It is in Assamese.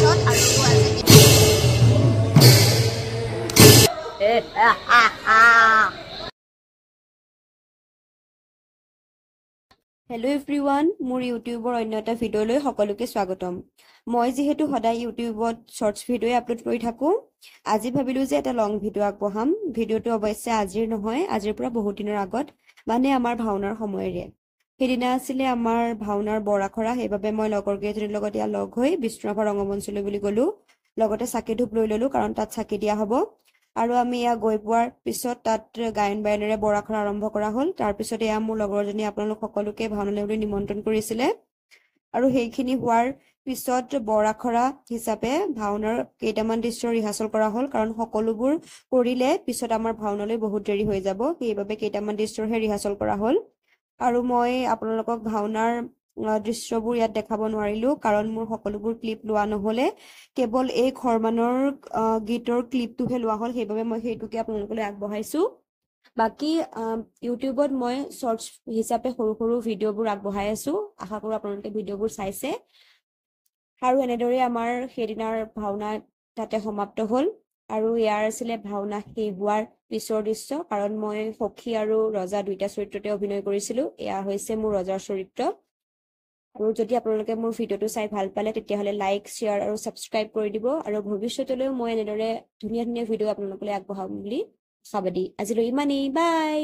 ৰঙ্গমঞ্চত আৰু আজি হেল্ল' এভৰিৱান, মোৰ ইউটিউবৰ অন্য এটা ভিডিঅ'লৈ সকলোকে স্বাগতম। মই যিহেতু সদায় ইউটিউবত শ্বৰ্টছ ভিডিঅ'ই আপলোড কৰি থাকোঁ, আজি ভাবিলোঁ যে এটা লং ভিডিঅ' আগবঢ়াম। ভিডিঅ'টো অৱশ্যে আজিৰ নহয়, আজিৰ পৰা বহুত দিনৰ আগত, মানে আমাৰ ভাওনাৰ সময়ৰে। সেইদিনা আছিলে আমাৰ ভাওনাৰ বৰ আখৰা, সেইবাবে মই লগৰ কেইজনীৰ লগত ইয়াত লগ হৈ বিষ্ণুৰাভা ৰঙ্গমঞ্চলৈ বুলি গ'লোঁ। লগতে চাকি ধূপ লৈ ল'লোঁ, কাৰণ তাত চাকি দিয়া হ'ব। আৰু আমি এয়া গৈ পোৱাৰ পিছত তাত গায়ন বায়নেৰে বৰ আখৰা আৰম্ভ কৰা হ'ল। তাৰপিছত এয়া মোৰ লগৰজনীয়ে আপোনালোক সকলোকে ভাওনালৈ বুলি নিমন্ত্ৰণ কৰিছিলে। আৰু সেইখিনি হোৱাৰ পিছত বৰ আখৰা হিচাপে ভাওনাৰ কেইটামান দৃশ্য ৰিহাৰ্চেল কৰা হ'ল, কাৰণ সকলোবোৰ কৰিলে পিছত আমাৰ ভাওনালৈ বহুত দেৰি হৈ যাব, সেইবাবে কেইটামান দৃশ্যৰহে ৰিহাৰ্চেল কৰা হ'ল। আৰু মই আপোনালোকক ভাওনাৰ দৃশ্যবোৰ ইয়াত দেখাব নোৱাৰিলোঁ, কাৰণ মোৰ সকলোবোৰ ক্লিপ লোৱা নহ'লে, কেৱল এই খৰমানৰ গীতৰ ক্লিপটোহে লোৱা হ'ল, সেইবাবে মই সেইটোকে আপোনালোকলৈ আগবঢ়াইছোঁ। বাকী ইউটিউবত মই শ্বৰ্টছ হিচাপে সৰু সৰু ভিডিঅ'বোৰ আগবঢ়াই আছোঁ, আশা কৰোঁ আপোনালোকে ভিডিঅ'বোৰ চাইছে। আৰু এনেদৰেই আমাৰ সেইদিনাৰ ভাওনা তাতে সমাপ্ত হ'ল। আৰু ইয়াৰ আছিলে ভাওনা শেষ হোৱাৰ পিছৰ দৃশ্য, কাৰণ মই সখী আৰু ৰজা দুইটা চৰিত্ৰতে অভিনয় কৰিছিলোঁ। এয়া হৈছে মোৰ ৰজাৰ চৰিত্ৰ। আৰু যদি আপোনালোকে মোৰ ভিডিঅ'টো চাই ভাল পালে, তেতিয়াহ'লে লাইক, শ্বেয়াৰ আৰু ছাবস্ক্ৰাইব কৰি দিব। আৰু ভৱিষ্যতলৈও মই এনেদৰে ধুনীয়া ধুনীয়া ভিডিঅ' আপোনালোকলৈ আগবঢ়াম বুলি আশাবাদী। আজিলৈ ইমানেই, বাই।